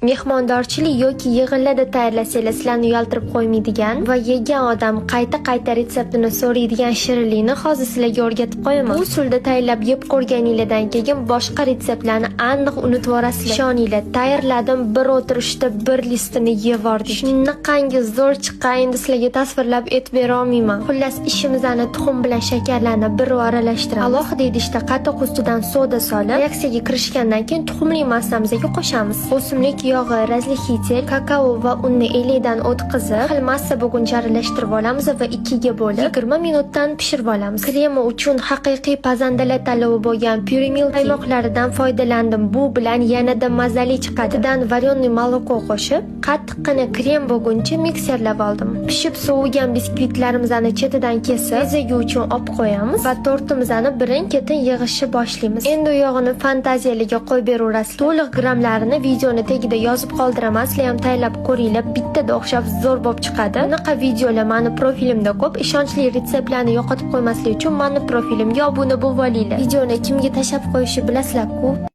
Mehmondorchilik yoki yig'inlarda tayyorlasanglar, sizlarni uyaltirib qo'ymaydigan va yegan odam qayta-qayta retseptini so'raydigan shirinlikni hozir sizlarga o'rgatib qo'yaman. Bu usulda tayyorlab yeb ko'rganinglardan keyin boshqa retseptlarni aniq unutib yuborasizlar. Ishoninglar, tayyorladim, bir o'tirishda bir listini yevordik. Shunaqangi zo'r chiqqan, endi sizlarga tasvirlab aytib bera olmayman. Xullas, ishimizni tuxum bilan shakarlarni bir aralashtiramiz. Alohida idishda qatiq ustidan soda solib, reaksiyaga kirishgandan keyin tuxumli massamizga qo'shamiz. O'simlik yog'i, разрыхлитель, kakao va unni elakdan o'tkazib, xil massa bo'lguncha aralashtirib olamiz va ikkiga bo'lib 20 minutdan pishirib olamiz. Kremi uchun haqiqiy pazandalar tanlovi bo'lgan Purimilk qaymoqlaridan foydalandim. Bu bilan yanada mazali chiqadi. Dan вареный молоко qo'shib, qattiqqina krem bo'lguncha mikserlab oldim. Pishib sovigan biskvitlarimizni chetidan kesib, bezagi uchun olib qo'yamiz va tortimizni birin-ketin yig'ishni boshlaymiz. Endi u yog'ini fantaziyalarga qo'yib beraverasizlar. To'liq grammlarini videoni tagida yozib qoldiraman. Sizlar ham tayyorlab ko'ringlar, bittada o'xshab zo'r bo'lib chiqadi. Bunaqa videolar mani profilimda ko'p. Ishonchli retseptlarni yo'qotib qo'ymaslik uchun mani profilimga obuna bo'lib olinglar. Videoni kimga tashlab qo'yishni bilasizlar-ku.